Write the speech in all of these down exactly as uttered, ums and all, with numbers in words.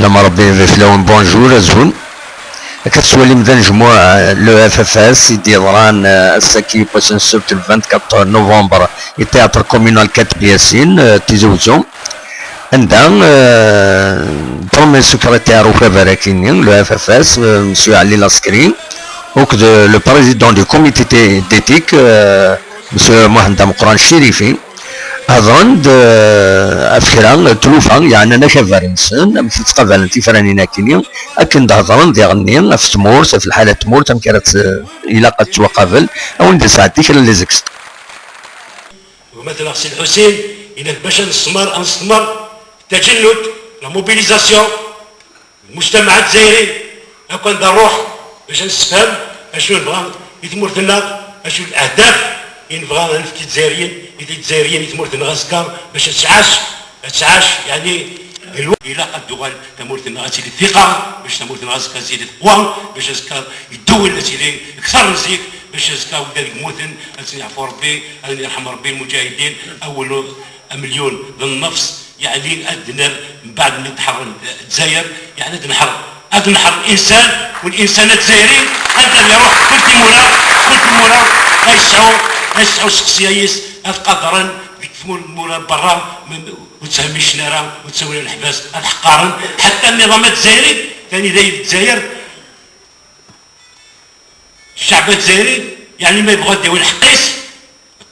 Lama Rebbi d fell-awen, bonjour, azul. Akka tettwalim d anejmuɛ, eh, le F F S, i d-yeḍran, eh, ass-agi, wass n ssebt, le vingt-quatre novembre, i théâtre communal Kateb Yasin, eh, Tizi Wezzu. Anda, eh, premier secrétaire ukabar-agi-nni, le F F S, eh, Monsieur Ali Laskri, akked, eh, le président du comité d'éthique, eh, Monsieur Mohamed Ameqran Chérifi. Hedren-d, eh, ɣef kra n tlufa yeɛnan akabar-nsen, amek i ttqabalen tifranin akkenni, akken d-hedren diɣenni ɣef tmurt, ɣef lḥala n tmurt, amek ara tt-, ilaq ad tettwaqabel, ad wen-d-nesɛeddi kra n les extraits. Gma-tneɣ Si Lḥusin, yenna-d bac ad nesmer, ad nesmer, taǧennudt, la mobilisation, المجتمع الجزائري، أكون ذا الروح باش نستفهم أشنو نبغى في تمورتنا، أشنو الأهداف اللي نبغى نفكي الجزائريين، في الجزائريين في تمورتنا غاسكا باش تسعاش، تسعاش يعني الو-، إلا قد دوغال تمورتنا غاتي الثقة، باش تمورتنا غاسكا تزيد تقوى، باش غاسكا يدول تزيد أكثر من زيك، باش غاسكا ولاد الموتن، غاسكا يعفو ربي، غاسكا يرحم ربي المجاهدين، أول مليون بالنفس، يعني أدنى من بعد من تحرر الجزائر، يعني أدنحر، أدنحر الإنسان والإنسان الجزائري، هذا اللي يروح كل مورا، كل مورا، غيسعوا، غيسعوا الشخصية يس، هاد قادرا ديك ثمون مورا برا، من، وتسمي شنارة، وتسوي لها الحباس، هاد حقارا، حتى النظام الجزائري، ثاني داير الجزائر، الشعب الجزائري، يعني ما يبغى يديو الحقيس،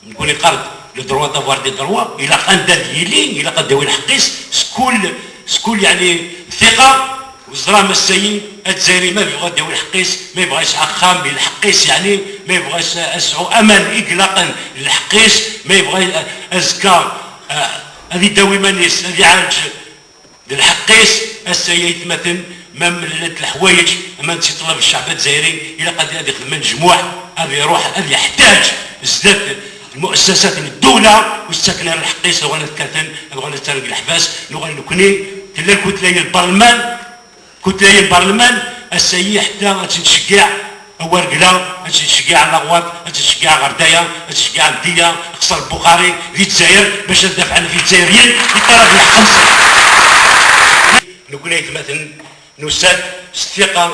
نكون يقال le droit d'avoir des droits، إلا قال دار يلي، إلا قال داوي الحقيس، سكول، سكول يعني ثقة، وزرا مسايين، الجزائري ما يبغى داوي الحقيس، ما يبغى يسعى خام الحقيس، يعني ما يبغى يس-، يسعو أمل إغلاقا للحقيس، ما يبغى أزكى، آه، هذه داوي مانيس، هذه عالج. D lḥeqq-is, ass-a, ay atmaten, ma mlellant leḥwayeǧ, ma n-tt-iṭleb ccɛeb azzayri, ilaq ad, ad ixdem anejmuɛ, ad iruḥ, ad yeḥtaǧ zdat lmuassasat n ddula, ur s-ttaken ara lḥeqq-is, ad uɣalen ad kkaten, ad uɣalen ad ttren deg leḥbas, nuɣal nekni, tella lkutla-yi n lbarlman, kutla-yi n lbarlman, ass-a-yi ḥetta ad tt-nceggeɛ, Awargla, ad tt-nceggeɛ Laɣwat, ad tt-nceggeɛ Ɣerdaya, ad tt-nceggeɛ Mdiya, Qṣer Buxari, di Dzayer, bac ad dafɛen ɣef Izzayriyen, i ṭṭalab n lḥeqq-nsen. Nekni aytmaten, nusa-d s tfiqa n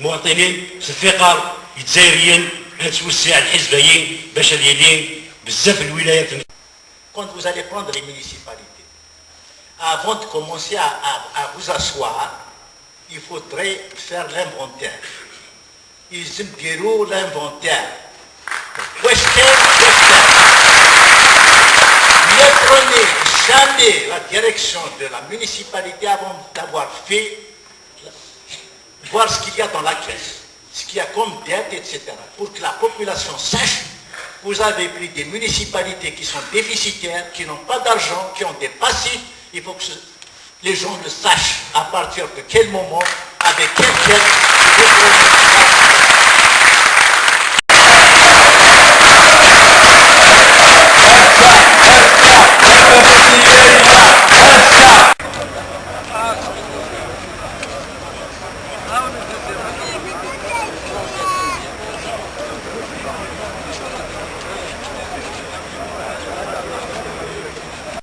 lmuwaṭinin, s tfiqa n Izzayriyen, ad nettwessiɛ lḥizb-ayi, bac ad yili bezzaf n lwilayat. Quand vous allez prendre les municipalités, avant de commencer à, à, à vous asseoir, il faudrait faire l'inventaire. Ils aiment dire l'inventaire. Question, question. Ne prenez jamais la direction de la municipalité avant d'avoir fait, voir ce qu'il y a dans la caisse, ce qu'il y a comme dette, et cetera. Pour que la population sache, vous avez pris des municipalités qui sont déficitaires, qui n'ont pas d'argent, qui ont des passifs. Il faut que ce, les gens le sachent à partir de quel moment, avec quelle dette, et combien.